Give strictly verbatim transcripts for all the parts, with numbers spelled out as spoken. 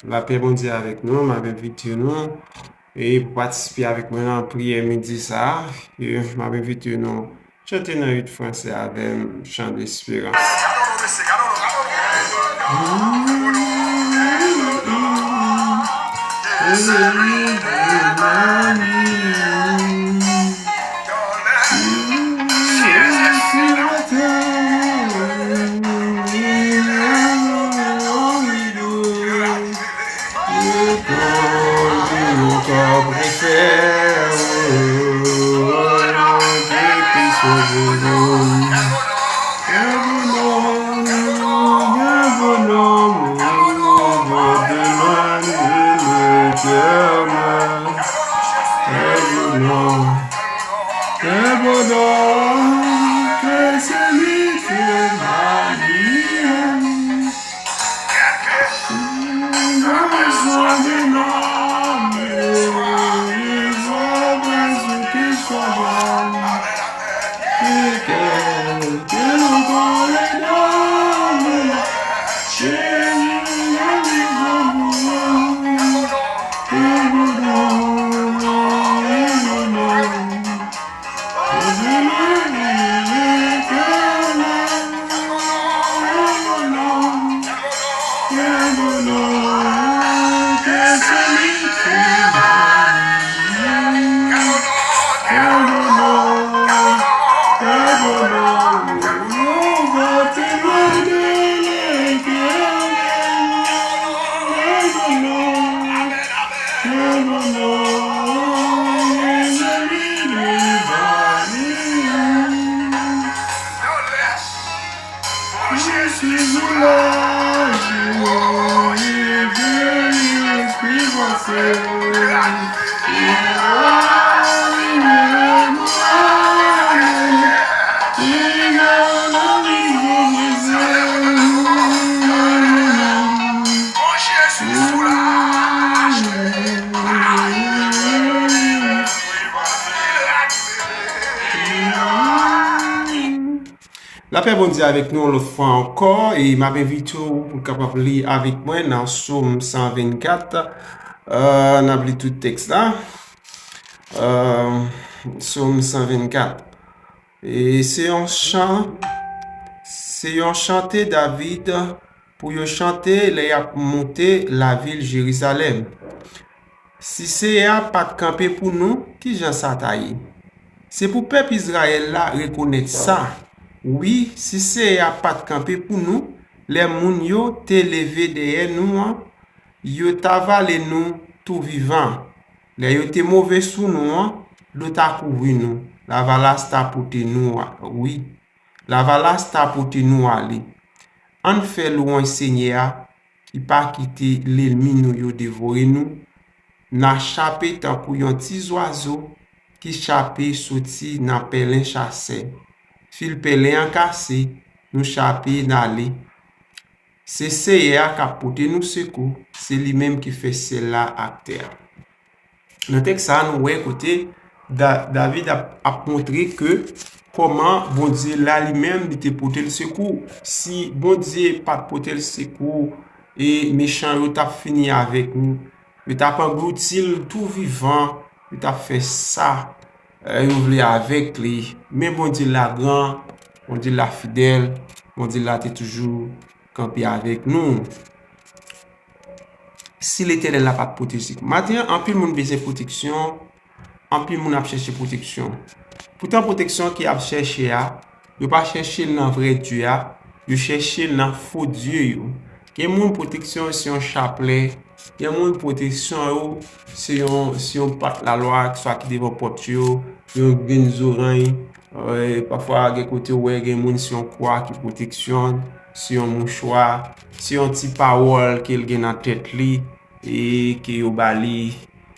Lapè Bondye avèk nou, m ap envite nou e pou patisipe avèk mwen nan priyè midi sa a. E m ap envite nou chante nan rit fransè avè m, Chan de Esperans. Lapè Bondye avèk nou yon lòt fwa ankò, e m ap envite w pou w kapab li avèk mwen nan Sòm san vennkat. Euh, n ap li tout tèks la. Euh, Sòm san vennkat. E se yon chan, se yon chante David pou yo chante lè y ap monte lavil Jerizalèm. Si Seyè a pa t kanpe pou nou, ki jan sa ta ye? Se pou pèp Izrayèl la rekonèt sa. Wi, si Seyè a pa t kanpe pou nou, lè moun yo te leve dèyè nou an, yo ta vale nou tou vivan. Lè yo te move sou nou an, dlo ta kouvri nou. Lavalas ta pote nou a, wi. Lavalas ta pote nou ale. Ann fè lwanj Senyè a, ki pa kite lènmi nou yo devore nou. N a chape tankou yon ti zwazo ki chape soti nan pèlen chasè. Fil pèlen an kase, nou chape n ale. Se Seyè a k ap pote nou sekou, se li menm ki fè syèl la ak tè a. Nan tèks sa a, nou wè kote Da-, David ap, ap montre ke kòman Bondye la li menm, li te pote l sekou. Si Bondye pa t pote l sekou, e mechan yo t ap fini avèk nou, yo t ap anglouti l tou vivan, yo t ap fè sa, eh, yo vle avèk li. Men Bondye la gran, Bondye la fidèl, Bondye la te toujou kanpe avèk nou. Si Letènèl la pa t pwoteje. Maten an, anpil moun bezwen pwoteksyon, anpil moun ap chèche pwoteksyon. Poutan pwoteksyon ke y ap chèche a, yo pa chèche l nan vrè Dye a, yo chèche l nan fo dye yo. Gen moun pwoteksyon yo se yon chaplè, gen moun pwoteksyon yo se yon, se yon pat lalwa, swa ki devan pòt yo, yon grenn zoranj, eh, pafwa gen kote ou wè gen moun se yon kwa ki pwoteksyon, se yon mouchwa, se yon ti pawòl ke l gen nan tèt li, e ke yo ba li,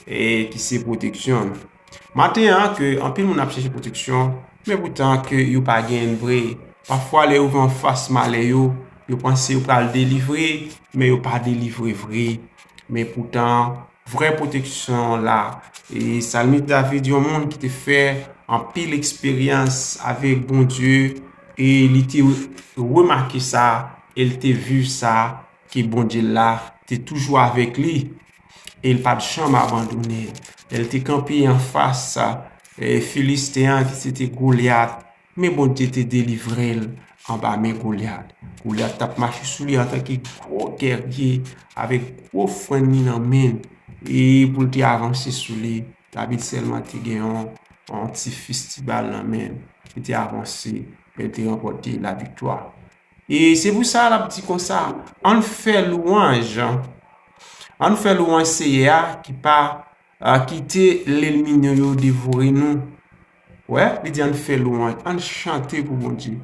e ki se pwoteksyon. Maten an, ke anpil moun ap chèche pwoteksyon, men poutan ke yo pa genyen l vre. Pafwa, lè yo vin anfas malè yo, yo panse yo pral delivre, men yo pa delivre vre. Men poutan, vrè pwoteksyon la, e salmis David, yon moun ki te fè anpil eksperyans avèk Bondye, e li te remake sa, e li te viv sa, ke Bondye la te toujou avèk li, e l pa t janm abandone l. Lè l te kanpe anfas, e, Filisten an, ki se te Golyat, men Bondye te delivre l anba men Golyat. Golyat t ap mache sou li antanke gwo gèrye, avèk gwo frenn li nan men l, e pou l te avanse sou li, David sèlman te gen yon, yon ti fistibal nan men l, li te avanse, e l te ranpòte laviktwa. E se pou sa l ap di konsa, ann fè lwanj, ann fè lwanj Seyè a ki pa, a, kite lènmi nou yo devore nou. Wè, li di ann fè lwanj, ann chante pou Bondye.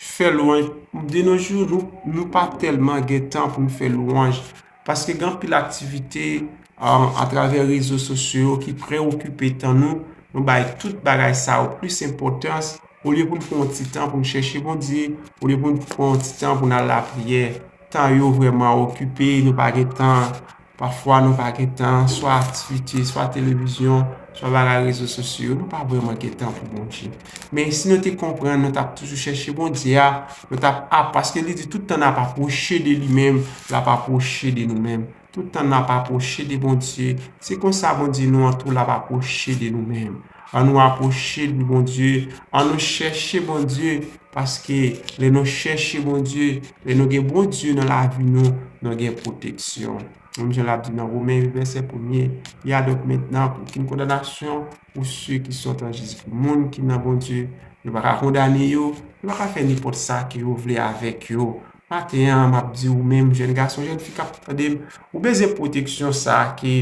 Fè lwanj, de nos jours, nou, nou pa tèlman gen tan pou n fè lwanj, paske gen anpil aktivite, a, atravè rezo sosyo yo ki preokipe tan nou, nou bay tout bagay sa yo plis enpòtans, olye pou n pran yon ti tan pou n chèche Bondye, olye pou n pran yon ti tan pou n al lapriyè. Tan yo vrèman okipe, nou pa gen tan. Pafwa nou pa gen tan, swa aktivite, swa televizyon, swa bagay rezo sosyo yo, nou pa vrèman gen tan pou Bondye. Men si nou te konprann, nou t ap toujou chèche Bondye a, nou t ap, ap, paske li di tout tan n ap apwoche de li menm, l ap apwoche de nou menm. Tout tan n ap apwoche de Bondye, se konsa Bondye nou an tou l ap apwoche de nou menm. Ann nou apwoche de Bondye, ann nou chèche Bondye, paske lè nou chèche Bondye, lè nou gen Bondye nan lavi nou, nou gen pwoteksyon. Menm jan l ap di nan Women uit vèsè premye, il y a donc maintenant aucune condamnation pour ceux qui sont en Jésus. Moun ki nan Bondye, yo pa ka kondane yo, yo pa ka fè nenpòt sa ke yo vle avèk yo. Maten an, m ap di ou menm, jèn gason, jèn fi k ap tande m, ou bezwen pwoteksyon sa a ke,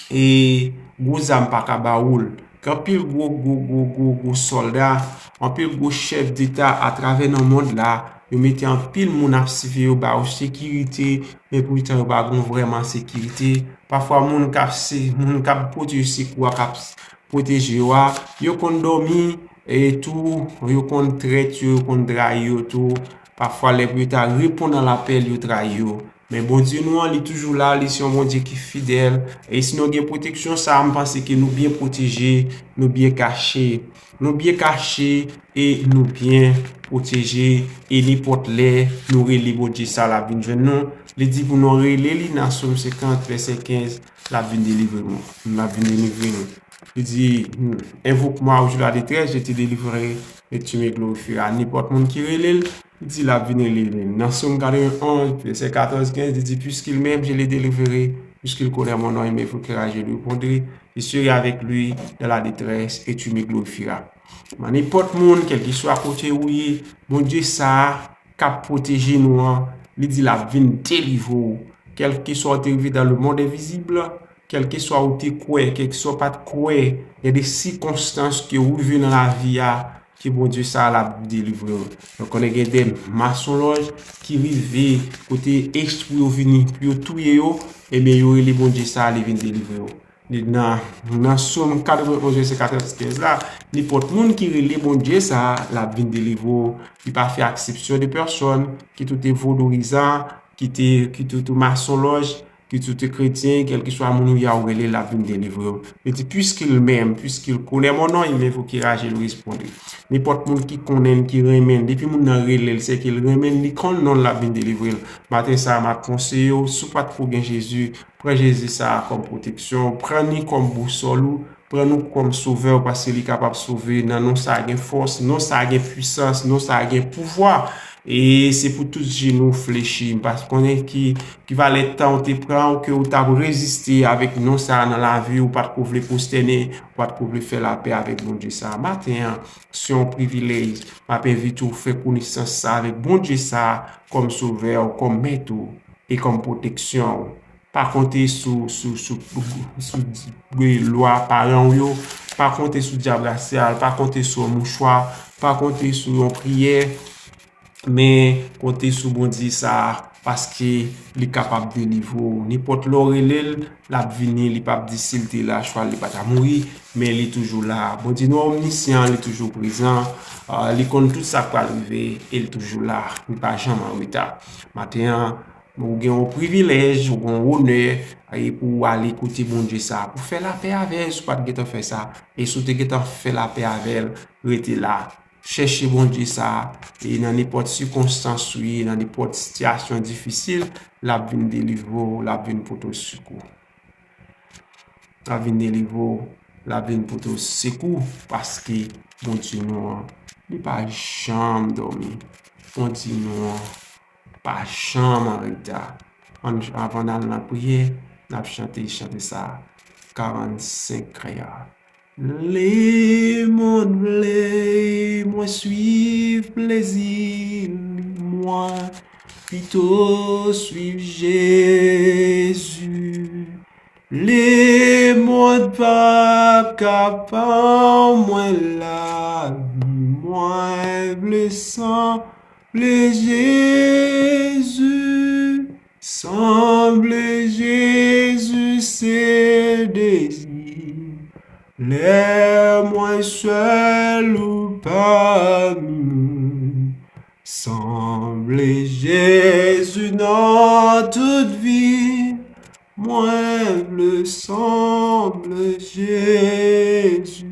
e, gwo zam pa ka ba ou l. Gen anpil gwo, gwo, gwo, gwo, gwo sòlda, anpil gwo chèf deta atravè nan mond la, yo mete anpil moun ap siveye yo, ba yo sekirite, men poutan yo pa gen vrèman sekirite. Pafwa moun k ap se, moun k ap pote yo sekou a, k ap pwoteje yo a, yo konn dòmi, e tou, yo konn trèt yo, yo konn trayi yo tou. Pafwa, lè pou yo ta reponn a lapèl, yo trayi yo. Men Bondye nou an, li toujou la, li se yon Bondye ki fidèl. E si nou gen pwoteksyon sa a, m panse ke nou byen pwoteje, nou byen kache. Nou byen kache e nou byen pwoteje. E nenpòt lè nou rele Bondye sa a, l ap vin jwenn nou. Li di pou nou rele li nan Sòm senkant, vèsè kenz, l ap vin delivre nou. L ap vin delivre nou. Li di, hmm, invoque-moi au jour de la détresse, je te délivrerai et tu me glorifieras. Nenpòt moun ki rele l, li di l ap vin rele l. Nan Sòm katrevenn onz, vèsè katòz, kenz, li di, puisqu'il m'aime, je le délivrerai. Puisqu'il connaît mon nom, il m'invoquera, je lui répondrai. Je serai avec lui dans la détresse et tu me glorifieras. Nenpòt moun, kèlkeswa kote ou ye, Bondye sa a k ap pwoteje nou an, li di l ap vin delivre w. Kèlkeswa ou te rive dans le monde invisible, kèlkeswa ou te kwè, kèlkeswa ou pa t kwè, gen de sikonstans ke ou rive nan lavi a, ke Bondye sa a l ap delivre w. Nou konnen gen de masonlòj ki rive kote espri yo vini pou yo touye yo, ebyen yo rele Bondye sa a, li vin delivre yo. Li nan, nan Sòm katrevenn onz, vèsè katòz, kenz la, nenpòt moun ki rele Bondye sa a, l ap vin delivre w. Li pa fè aksepsyon de pèsòn, kit ou te vodouyizan, kit ou te, kit ou te masonlòj, kit ou te kretyen, kèlkeswa moun ou ye a, ou rele l, l ap vin delivre w. Li di, puisqu'il m'aime, puisqu'il connaît mon nom, il m'invoquera, je lui répondrai. Nenpòt moun ki konnen l, ki renmen l, depi moun nan rele l, se ke l renmen l, li konn non l, l ap vin delivre l. Maten sa a, m ap konseye w, si w pa t ko gen Jezi, pran Jezi sa a kòm pwoteksyon w, pran li kòm bousòl ou, pran nou kòm sovè w, paske li kapab sove. Nan non sa a gen fòs, non sa a gen pwisans, non sa a gen pouvwa. E se pou tout jenou flechi. M pa konnen ki, ki valè tan w te pran ou ke w t ap reziste avèk non sa a nan lavi w, ou pa t ko vle pwostène, ou pa t ko vle fè lapè avèk Bondye sa a. Maten an, se yon privilèj. M ap envite w fè konesans sa avèk Bondye sa a kòm sovè w, kòm mèt ou e kòm pwoteksyon w. Pa konte sou, sou, sou, sou lwa paran w yo, pa konte sou dyab rasyal, pa konte sou yon mouchwa, pa konte sou yon priyè, men konte sou Bondye sa a, paske li kapab delivre w. Nenpòt lè w rele l, l ap vini, li p ap di si l te la, chwa l li pa ta mouri, men li toujou la. Bondye nou an omnisyan, li toujou prezan, ah, li konn tout sa k pral rive, e li toujou la, li pa janm an reta. Maten an, ou gen yon privilèj, ou gen yon onè, e pou w ale kote Bondye sa a, pou fè lapè avè l, si w pa t gentan fè sa. E si w te gentan fè lapè avè l, rete la. chèche Bondye sa a, e nan nenpòt sikonstans ou ye, nan nenpòt sitiyasyon difisil, l ap vin delivre w, l ap vin pote w sekou. L ap vin delivre w, l ap vin pote w sekou, paske Bondye nou an, li pa janm dòmi. Bondye nou an pa janm an reta. Ann, anvan n al nan priyè, n ap chante chante sa a, karannsenk krè a. Lemonn vle mwen swiv plezi li, mwen pito swiv Jezi. Lemonn p ap ka ban mwen lavi, mwen vle sanble Jezi. Sanble Jezi se dezi, lè mwen sèl ou pami moun. Sanble Jezi nan tout vi, mwen vle sanble Jezi.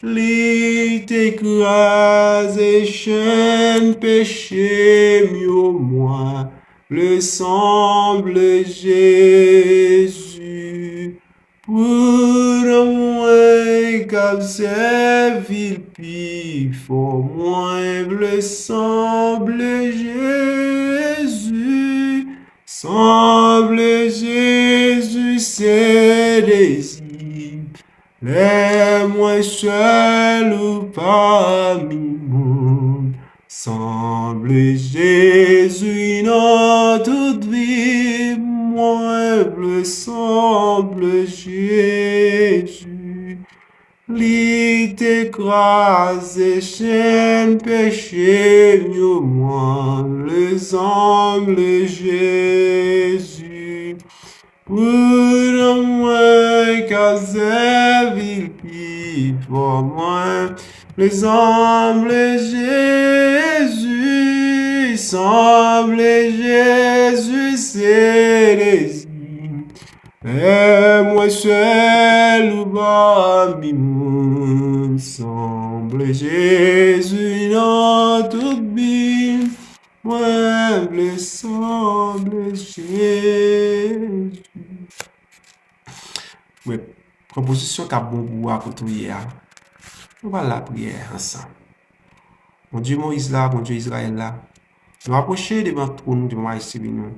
Li te kraze chenn peche m yo, mwen vle sanble Jezi. Pou nanm mwen k ap sèvi l pi fò, mwen vle sanble Jezi. Sanble Jezi se dezi, lè mwen sèl ou pami moun. Sanble Jezi nan tout vi, mwen vle sanble Jezi. Li te kraze chenn peche m yo, mwen vle sanble Jezi. Pou nanm mwen k ap sèvi l pi fò, mwen vle sanble Jezi. Sanble Jezi se dezi, lè mwen sèl ou pami moun. Sanble Jezi nan tout bi, mwen vle sanble Jezi. Mwen pran pozisyon k ap bon pou ou a kote w ye a. Nou pral lapriyè ansanm. Bondye Moyiz la, Bondye Izrayèl la, nou apwoche devan twòn ou, devan majeste nou,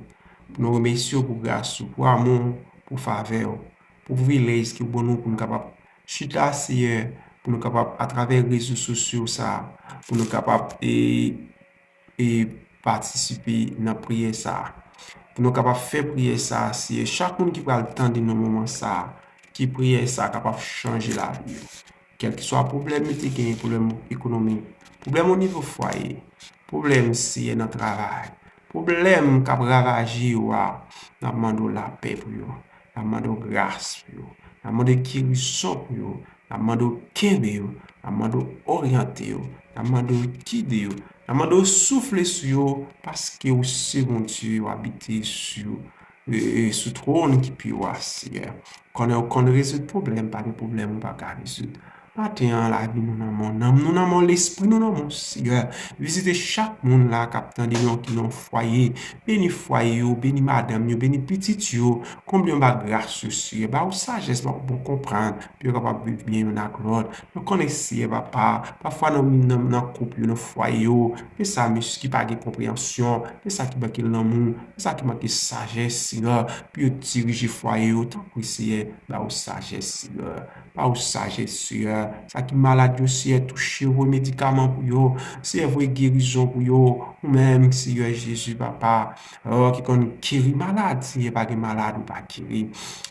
pou nou remèsye w pou gras ou, pou amou w, pou favè w, pou privilèj ke w ban nou pou nou kapab chita, Seyè, pou nou kapab, atravè rezo sosyo sa a, pou nou kapab, e, e patisipe nan priyè sa a. Pou nou kapab fè priyè sa a, Seyè, chak moun ki pral tande nan moman sa a, ke priyè sa a kapab chanje lavi yo. Kèlkeswa pwoblèm yo te genyen, pwoblèm ekonomik, pwoblèm o nivo fwaye, pwoblèm, Seyè, nan travay, pwoblèm k ap ravaje yo a, n ap mande w lapè pou yo. N ap mande w gras pou yo. N ap mande w gerizon pou yo. N ap mande w kenbe yo. N ap mande w oryante yo. N ap mande w gide yo. N ap mande w soufle sou yo, paske ou se Bondye, ou abite sou, e, e, sou twòn ki pi wo a, Seyè. Konnen ou konn rezoud pwoblèm, pa gen pwoblèm ou pa ka rezoud. Maten an, lavi nou nan men w, nanm nou nan men w, lespri nou nan men w, Seyè. Vizite chak moun la k ap tande nou ki nan fwaye. Beni fwaye yo, beni madanm yo, beni pitit yo. Konble yo anba gras ou, Seyè. Ba yo sajès, ba yo bon konprann, pou yo kapab viv byen youn ak lòt. Nou konnen, Seyè, papa, pafwa nan, nan, nan koup yo, nan fwaye yo, gen sa, mesye, ki pa gen konpreyansyon, gen sa ki manke lanmou, gen sa ki manke sajès, Seyè, pou yo dirije fwaye yo. Tanpri, Seyè, ba yo sajès, Seyè. Ba yo sajès, Seyè. Sa ki malad yo, Seyè, touche, voye medikaman pou yo. Seyè, voye gerizon pou yo. Ou menm, Seyè Jezi, papa, o, ki konn geri malad, Seyè, pa gen malad ou pa geri.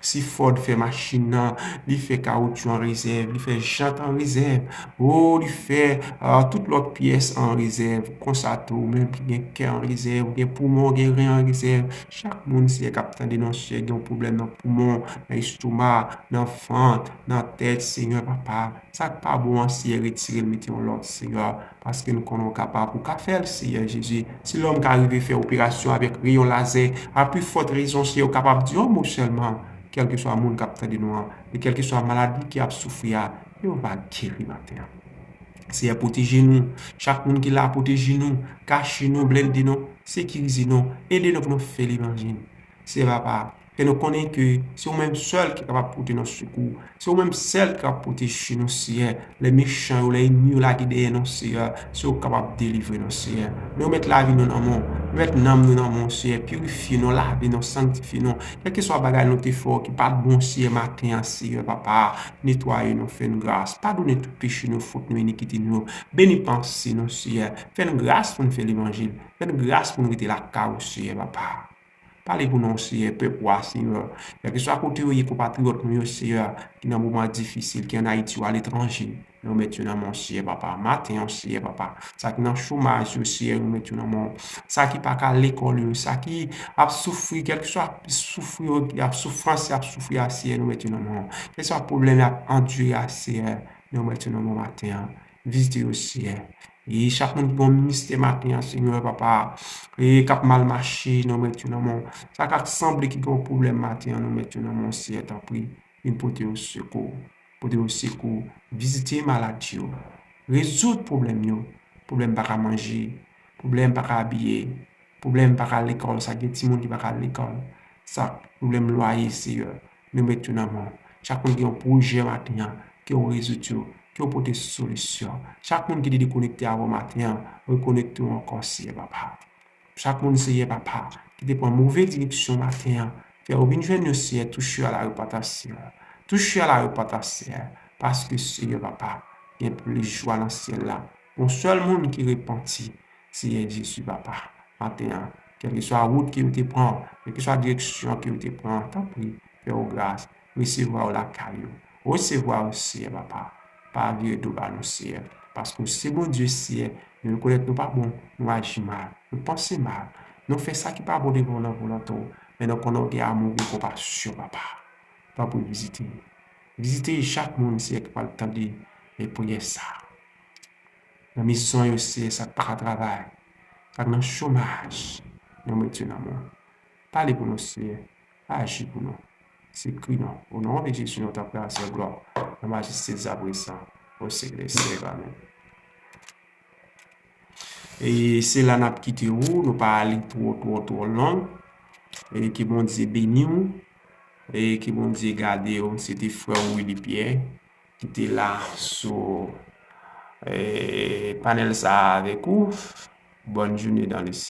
Si Ford fè machin nan, li fè kawotchou an rezèv, li fè jant an rezèv, o, li fè, a, tout lòt pyès an rezèv. Konsa tou, ou menm ki gen kè an rezèv, ou gen poumon, ou gen ren an rezèv. Chak moun, Seyè, k ap tande nou, Seyè, gen yon pwoblèm nan poumon, nan estoma, nan vant, nan tèt, Seyè, papa. Sa k pa bon an, Seyè, retire l, mete yon lòt, Seyè, paske nou konnen w kapab, ou ka fè l, Seyè Jezi. Si lòm ka rive fè operasyon avèk reyon lazè, a pli fòt rezon, Seyè, ou kapab di yon mo sèlman, kèlkeswa moun k ap tande nou an, e kèlkeswa maladi ki ap soufri a, yo va geri maten an. Seyè, pwoteje nou. Chak moun ki la, pwoteje nou. Kache nou, blende nou, sekirize nou. Ede nou pou nou fè levanjil. Seyè papa, fè nou konnen ke se ou menm sèl ki kapab pote nou sekou. Se ou menm sèl ki kapab pwoteje nou, Seyè. Lè mechan yo, lè ènmi yo lage dèyè nou, Seyè, se ou k kapab delivre nou, Seyè. Nou met lavi nou nan men w. Nou met nanm nou nan men w, Seyè. Pirifye nou, lave nou, sanktifye nou. Kèlkeswa bagay nou te fè w ki pa t bon, Seyè, maten an, Seyè papa, netwaye nou, fè n gras. Padone tout peche nou, fot nou, inikite nou. Beni panse nou, Seyè. Fè n gras pou n fè levanjil. Fè n gras pou n rete lakay ou, Seyè papa. Pale pou nou, Seyè, pèp ou a, Seyè. Kèlkeswa kote yo ye, konpatriyòt nou yo, Seyè, ki nan moman difisil, ki ann Ayiti ou aletranje, nou met yo nan men w, Seyè papa. Maten an, Seyè papa, sa ki nan chomaj yo, Seyè, nou met yo nan men w. Sa ki pa ka lekòl yo, sa ki ap soufri, kèlkeswa soufri yo, y ap soufrans, y ap soufri a, Seyè, nou met yo nan men w. Kèlkeswa pwoblèm y ap andire a, Seyè, nou met yo nan men w maten an. Vizite yo, Seyè. E chak moun ki gen yon ministè maten an, Senyè papa, e k ap mal mache, nou met yo nan men w. Sa k ap sanble ki gen yon pwoblèm maten an, nou met yo nan men w, Seyè, tanpri. Vin pote yo sekou. Pote yo sekou. Vizite malad yo. Rezoud pwoblèm yo. Pwoblèm pa ka manje. Pwoblèm pa ka abiye. Pwoblèm pa ka al lekòl, sa gen timoun ki pa ka al lekòl. Sa pwoblèm lwaye, Seyè, nou met yo nan men w. Chak moun gen yon pwojè maten an, ke w rezoud yo, ke w pote solisyon. Chak moun ki te dekonekte avè w maten an, rekonekte w ankò, Seyè papa. Chak moun, Seyè papa, ki te pran move direksyon maten an, fè yo vin jwenn yo, Seyè, touche yo à la repentance, Seyè. Touche yo à la repentance, Seyè, paske, Seyè papa, gen plis jwa nan syèl la. Yon sèl moun ki repanti, Seyè Jezi papa, maten an, kèlkeswa wout ke yo te pran, kèlkeswa direksyon ke yo te pran, tanpri, fè yo gras, resevwa yo lakay yo. Resevwa yo, Seyè papa, pa vire do ba nou, Seyè, paske w se Bondye, Seyè. Nou rekonèt nou pa bon, nou aji mal, nou panse mal, nou fè sa ki pa bon devan w nan volonte w, men nou konnen w gen amou, gen konpasyon, papa. Tanpri vizite. Vizite chak moun, Seyè, ki pral tande e priyè sa. Nan mizon yo, Seyè, sa k pa ka travay, sa k nan chomaj, nou met yo nan men w. Pale pou nou, Seyè. Aji pou nou. Se kri nou. O non de Jezi, nou ta prè a Seyè glwa. Nan majeste zapresan. O Seyè, Seyè, amèn. E se la n ap kite w, nou pa li twò, twò, twò long. E ke Bondye beni w. E ke Bondye gade w. Se te frè w Willy Pierre ki te la sou, e, panèl sa a avèk ou. Bonne journée dans le ciel.